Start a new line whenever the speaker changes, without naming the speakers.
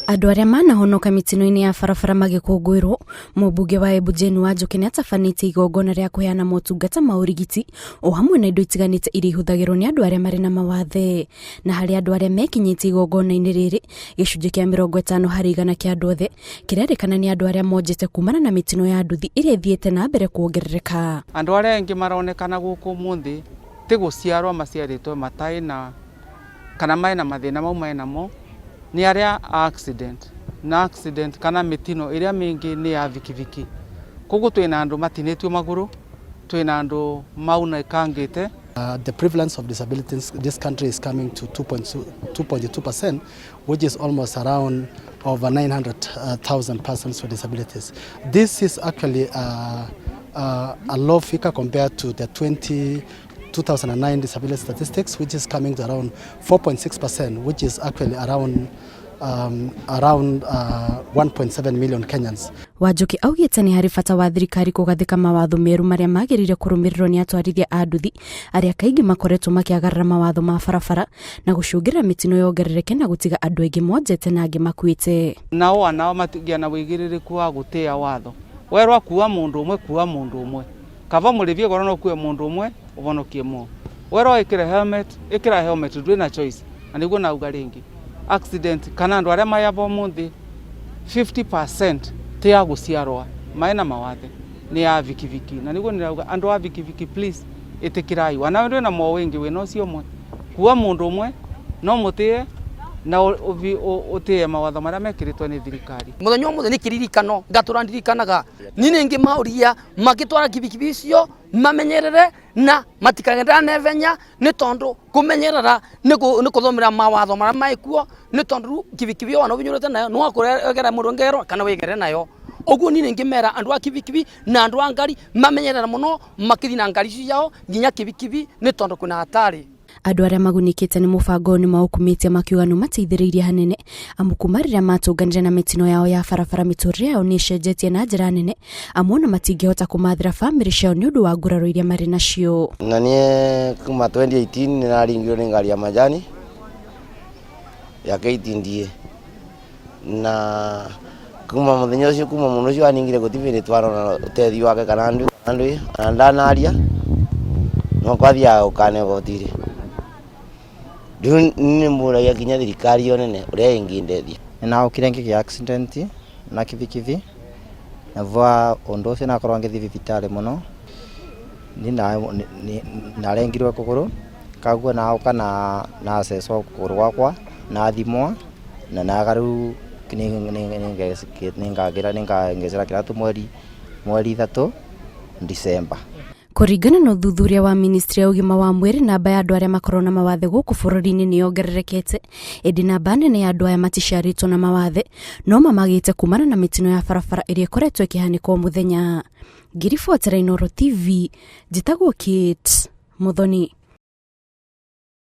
Andũ arĩa manahonoka mĩtino-inĩ ya barabara magĩkũngũĩrwo, mũmbunge wa Embu Jane Wanjũkĩ nĩatabanĩtie igongona rĩa kũheana motungata ma ũrigiti o hamwe na indo itiganĩte iria ihũthagĩrwo nĩ andũ arĩa marĩ na mawathe. Na harĩ andũ arĩa mekinyĩtie igongona-inĩ rĩrĩ, gĩcunjĩ kĩa 50% kĩa andũ othe kĩrerĩkana nĩ andũ arĩa monjete kumana na mĩtino ya nduthi ĩrĩa ĩthiĩte na mbere kuongerereka.
Andũ arĩa aingĩ maronekana gũkũ ũmũthĩ ti gũciarwo maciarĩtwo matarĩ na kana mena mathĩna mau menamo nĩ arĩa a accident na accident kana mĩtino ĩrĩa mĩingĩ nĩ ya bikibiki. Koguo twĩna andũ matinĩtio magũrũ, twĩna andũ maunĩkangĩte.
The prevalence of disabilities in this country is coming to 2.2%, which is almost around over 900,000 persons with disabilities. This is actually a low figure compared to the 2009 disability statistics, which is coming to around 4.6%, which is actually around 1.7 million Kenyans.
Wanjũkĩ augĩte nĩ harĩ bata wa thirikari kũgathĩka mawatho merũ marĩa magĩrĩire kũrũmĩrĩrwo nĩ atwarithia a nduthi arĩa kaingĩ makoretwo makĩagarara mawatho ma barabara na gũcũngĩrĩra mĩtino yongerereke na gũtiga andũ aingĩ monjete na angĩ makuĩte.
Nao anao matigĩa na wĩigĩrĩrĩku wa gũtĩa watho. Werwo kua mũndũ ũmwe, kua mũndũ ũmwe, kaba mũrĩthie goro no ũkue mũndũ ũmwe ũhonokie mo. Werwo ĩkĩre helmet, ĩkĩra helmet, ndwĩ na choice. Na nĩguo nauga rĩngĩ, accident kana andũ arĩa mayaba ũmũthĩ 50% ti ya gũciarwa maena mawathe, nĩ ya bikibiki. Na nĩguo nĩrauga andũ a bikibiki, please ĩtĩkĩrai wanawe ndwĩ na mowĩngĩ wĩna ũcio ũmwe, kua mũndũ ũmwe no mũtĩe na ũtĩe mawatho marĩa mekĩrĩtwo nĩ thirikari.
Muthenya ũmũthĩ nĩ kĩririkano ngatũra ndirikanaga niĩ nĩngĩ mauria magĩtwara kibikibi icio mamenyerere na matikagendera na ihenya, nĩ tondũ kũmenyerera nĩ kũthomera mawatho marĩa maĩkuo, nĩ tondũ rĩu kibikibi wana ũvinyũrĩte nayo no wakũregera mũndũ ngerwa kana wĩgere nayo. Ũguo niĩ nĩngĩmera andũ a kibikibi na andũ a ngari mamenyerere mũno makĩthiĩ na ngari ciao nginya kibikibi, nĩ tondũ kwĩna hatari.
Andũ arĩa magunĩkĩte nĩ mũbango ũyũ nĩ maũkumĩtie makiuga nĩ ũmateithĩrĩirie hanene, amu kuma rĩrĩa matũnganire na mĩtino yao ya barabara mĩtũrĩre yao nĩ ĩcenjetie na njĩra nene, amu ona matingĩhota kũmathĩra bamĩrĩ ciao nĩ ũndũ wa nguraro iria marĩ nacio.
Na niĩ kuma 2018 nĩ naringirwo nĩ ngari ya majani ya KTDA, na kuma mũthenya ũcio, kuma mũndũ ũcio aningire, gũtirĩ twarona ũteithio wake kana ndũ kana ndũĩ, ona ndanaria no kwathiaga gũkana igoti-rĩ. Rĩu nĩ mũragia nginya thirikari yo nene ũrĩa ĩngĩndeithia.
Nĩnaũkire ngĩgĩa accident na kibikibi, na vwa ũndũ ũcio nakorwo ngĩthiĩ thibitarĩ mũno. Niĩ narengirwe kũgũrũ, kaguo naũka na nacecwo kũgũrũ gwakwa, nathimwa na naga rĩu nĩngagĩra kĩratũ mweri 3 December.
Kũringana na ũthuthuria wa ministry ya ũgima wa mwĩrĩ, namba ya andũ arĩa makoragwo na mawathe gũkũ bũrũri-inĩ nĩ yongererekete, ĩndĩ namba nene ya andũ aya maticiarĩtwo na mawathe no mamagĩte kumana na mĩtino ya barabara ĩrĩa ĩkoretwo ĩkĩhanĩka o mũthenya. Ngĩribotera Inooro TV, njĩtagwo Kate Muthoni.